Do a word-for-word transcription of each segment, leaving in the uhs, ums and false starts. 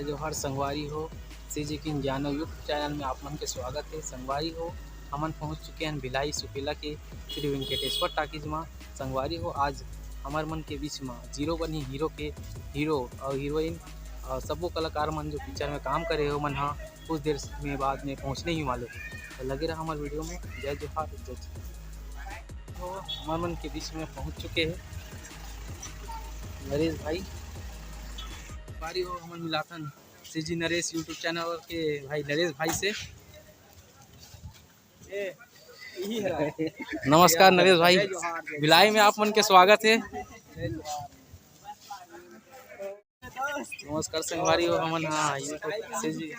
जोहार संगवारी हो, सीजी किंग ग्यारह YouTube चैनल में आप मन के स्वागत है। संगवारी हो, हमन पहुंच चुके हैं भिलाई सुपेला के श्री वेंकटेश्वर टाकीज में। संगवारी हो, आज हमर मन के बीच में जीरो बनी हीरो के हीरो और हीरोइन और सबो कलाकार मन जो पिक्चर में काम करे हो मन हा कुछ देर में बाद में पहुंचने ही वाले हैं। तो लगे रहा हमारे वीडियो में। जय जोहार, जय छत्तीसगढ़। तो हमर मन के बीच में पहुंच चुके हैं नरेश भाई। बारी हो हमन मिलाथन सीजी नरेश YouTube चैनल के भाई नरेश भाई से। नमस्कार नरेश भाई, भिलाई में आप मन के स्वागत है। नमस्कार संगवारी हो, हमन हाँ YouTube से जी।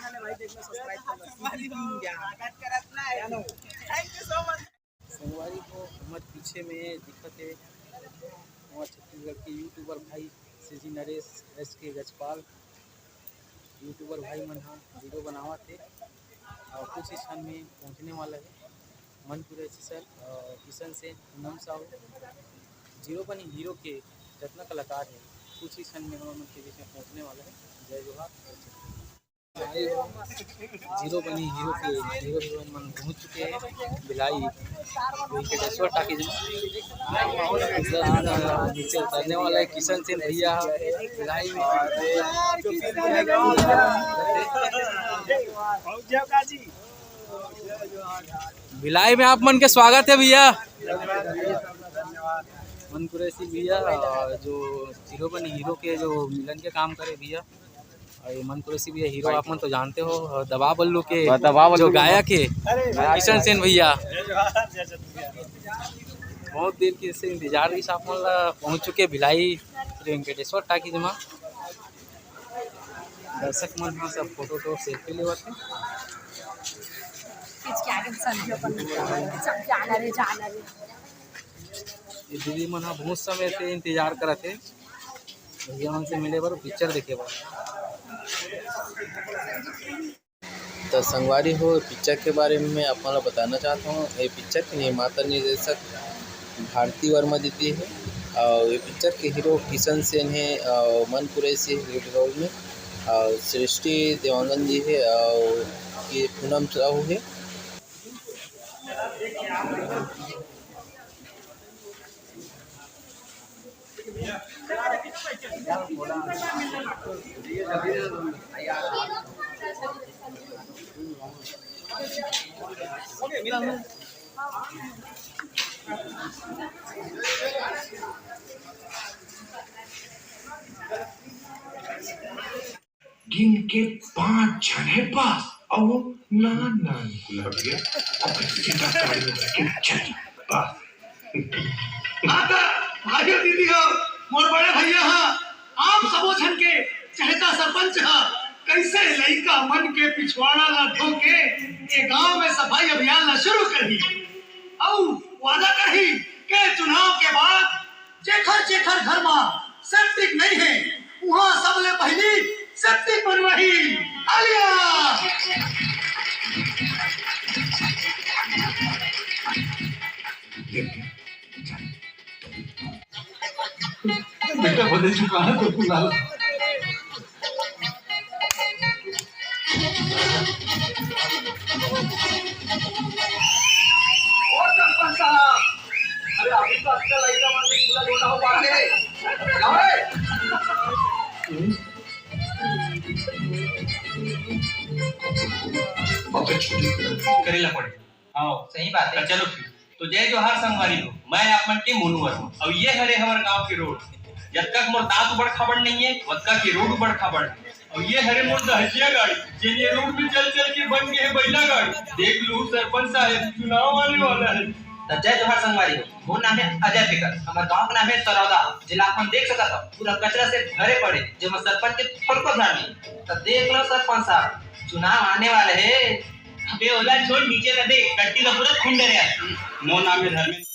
संगवारी हो, हमर पीछे में दिखत है हमर छत्तीसगढ़ के यूट्यूबर भाई सीजी नरेश एस के गजपाल। यूट्यूबर भाई मन हा वीडियो बनावत हे और कुछ ही क्षण में पहुंचने वाला है। मन कुरैशी सर, अ, किशन सेन, पूनम साहू, जीरो बनी हीरो के जितना कलाकार है, कुछ ही क्षण में हम मन के बीच में पहुंचने वाला है। जय जोहार। जीरो बनी हीरो के हीरो हीरोइन मन पहुंच चुके हैं भिलाई वेंकटेश्वर टाकीज में। नीचे उतरने वाला है किशन सेन भैया भिलाई में। भिलाई में आप मन के स्वागत है भैया। मन कुरैशी भैया, जो जीरो बनी हीरो के जो मिलन के काम करे भैया, और ये मन कुरैशी भैया हीरो आप मन तो जानते हो, और दबा बल्लू के हाँ, दबा बल्लू जो के गायक है किशन सेन भैया। बहुत देर के से इंतजार रही आप मन ला, पहुंच चुके भिलाई वेंकटेश्वर टाकीज में। दर्शक मन हा सब फोटो वोटो सेल्फी लेवत है। ये दीदी मन हा बहुत समय से इंतजार करत है भैया मन से मिले बर, पिक्चर देखे बर। तो संगवारी हो, पिक्चर के बारे में आप मन ला बताना चाहता हूँ। ये पिक्चर के निर्माता निर्देशक भारती वर्मा दीदी है और ये पिक्चर के हीरो किशन सेन है और मन कुरैशी लीड रोल में और सृष्टि देवांगन जी है और ये पूनम साहू है। गिन के पांच झन हे बस, अउ वो नान नान गुलाब गया, अउ सीधा गाड़ी में बैठ के चल बस। आता, भाइयो दीदी हो, मोर बड़े भैया हा, आप सबो झन के चहेता सरपंच हा, कैसे लइका मन के पिछवाड़ा ला धो के ये गांव में सफाई अभियान ला शुरू करही, अउ वादा करही के चुनाव के बाद जेखर जेखर घर मा सेप्टिक नइ हे, उहाँ सबले पहिली सेप्टिक बनवाही। तालियां। बेटा बदल चुका है तो फिलहाल। ओ सरपंच साहब, अरे अभी तो अच्छा लड़का मन से पूरा लोटा हो पा रहे। जाओ रे। बाप रे, छुट्टी। करेला पड़े। हाँ, सही बात है। चलो फिर। तो जय जोहार संगवारी हो, मैं आप मन के मोनू वर्मा। अउ ये हरे हमर गांव के रोड। जतका के मोर दांत उबड़ खाबड़ नहीं है, ओतका के रोड उबड़ खाबड़ है। अउ ये हरे मोर दहजिया गाड़ी, जेन ये रोड में चल चल के बन गए है बैला गाड़ी। देख लू सरपंच साहब, चुनाव आने वाला है। तो जय जोहार संगवारी हो, मोर नाम है अजय फिकर, हमर गांव के नाम है सरौदा। जेला आप मन देख सकत हो, पूरा कचरा से भरे पड़े, जेमा सरपंच के थोड़को ध्यान नहीं। तो देख लो सरपंच साहब, चुनाव आने वाले है। अबे ओला छोड़, नीचे ला देख, टट्टी का पूरा खुंडर है। मोर नाम है धर्मेंद्र।